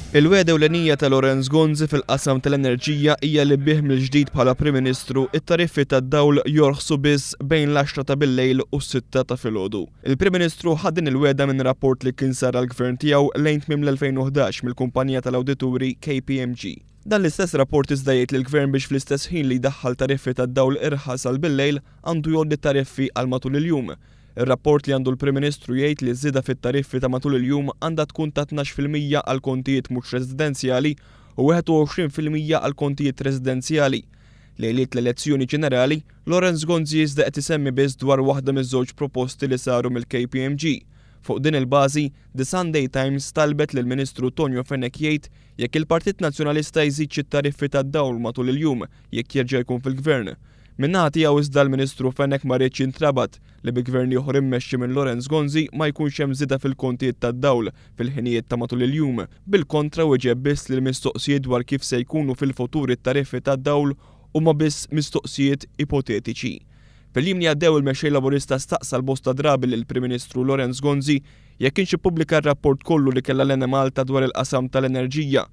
Il-wegħda ewlenija ta' Lawrence Gonzi fil-qasam tal-enerġija hija li bih mill-ġdid bħala Prim Ministru it-tariffi tad-dawl jorħsu biss bejn l-għaxra ta' billejl u s-sitta ta' filgħodu. Il-Prim Ministru ħa din il-wegħda minn rapport li kien sar għall-Gvern tiegħu lejn tmiem l-2011 mill-kumpanija tal-awdituri KPMG. Dan l-istess rapport iżda jgħid lill-Gvern biex fl-istess ħin li jdaħħal tariffi tad-dawl irħas għal billejl għandu jgħolli t-tariffi għal matul il-jum. Ir-rapport li għandu l-Prim Ministru jgħid li ż-żieda fit-tariffi ta' matul il-jum għandha tkun ta' 12% għal kontijiet mhux residenzjali u 21% għal kontijiet residenzjali. Lejliet l-elezzjoni ġenerali, Lawrence Gonzi iżda qed isemmi biss dwar waħda miż-żewġ proposti li saru mill-KPMG. Fuq din il-bażi, The Sunday Times talbet lill-Ministru Tonio Fenech jgħid jekk il-Partit Nazzjonalista jżidx it-tariffi tad-dawl matul il-jum jekk jerġa' jkun fil-Gvern. Min-naħa tiegħu iżda l-Ministru Fenech ma riedx jintrabat li bi Gvern ieħor immexxi minn Lawrence Gonzi ma jkunx hemm żieda fil-kontijiet tad-dawl fil-ħinijiet ta' matul il-jum. Bil-kontra wieġeb biss li l-mistoqsijiet dwar kif se jkunu fil-futur it-tariffi tad-dawl huma biss mistoqsijiet ipotetiċi. Fil-jiem li għaddew il-Mexxej Laburista staqsa għal bosta drabi lill-Prim Ministru Lawrence Gonzi jekk kienx ippubblika r-rapport kollu li kellha l-Enemalta dwar il-qasam tal-enerġija.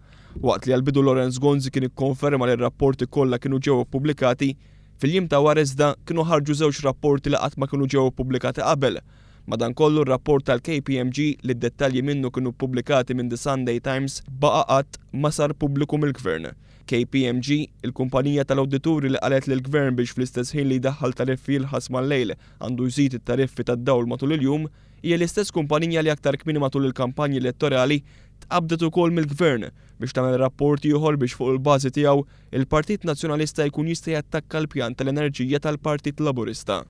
Waqt li għall-bidu Lawrence Gonzi kien ikkonferma li r-rapporti kollha kienu ġew ippubblikati, fil-jiem ta' wara iżda kienu ħarġu żewġ rapporti li qatt ma kienu ġew ippubblikati qabel. Madankollu r-rapport tal-KPMG li d-dettalji minnu kienu ppubblikati minn The Sunday Times baqa' qatt ma sar pubbliku mill-Gvern. KPMG, il-kumpanija tal-awdituri li qalet lill-Gvern biex fl-istess ħin li jdaħħal tariffi irħas mal-lejl għandu jżid it-tariffi tad-dawl matul il-jum, hija l-istess kumpanija li aktar kmieni matul il-kampanja elettorali tqabbdet ukoll mill-Gvern biex tagħmel rapport ieħor biex fuq il-bażi tiegħu il-Partit Nazzjonalista jkun jista' jattakka l-pjan tal-enerġija tal-Partit Laburista.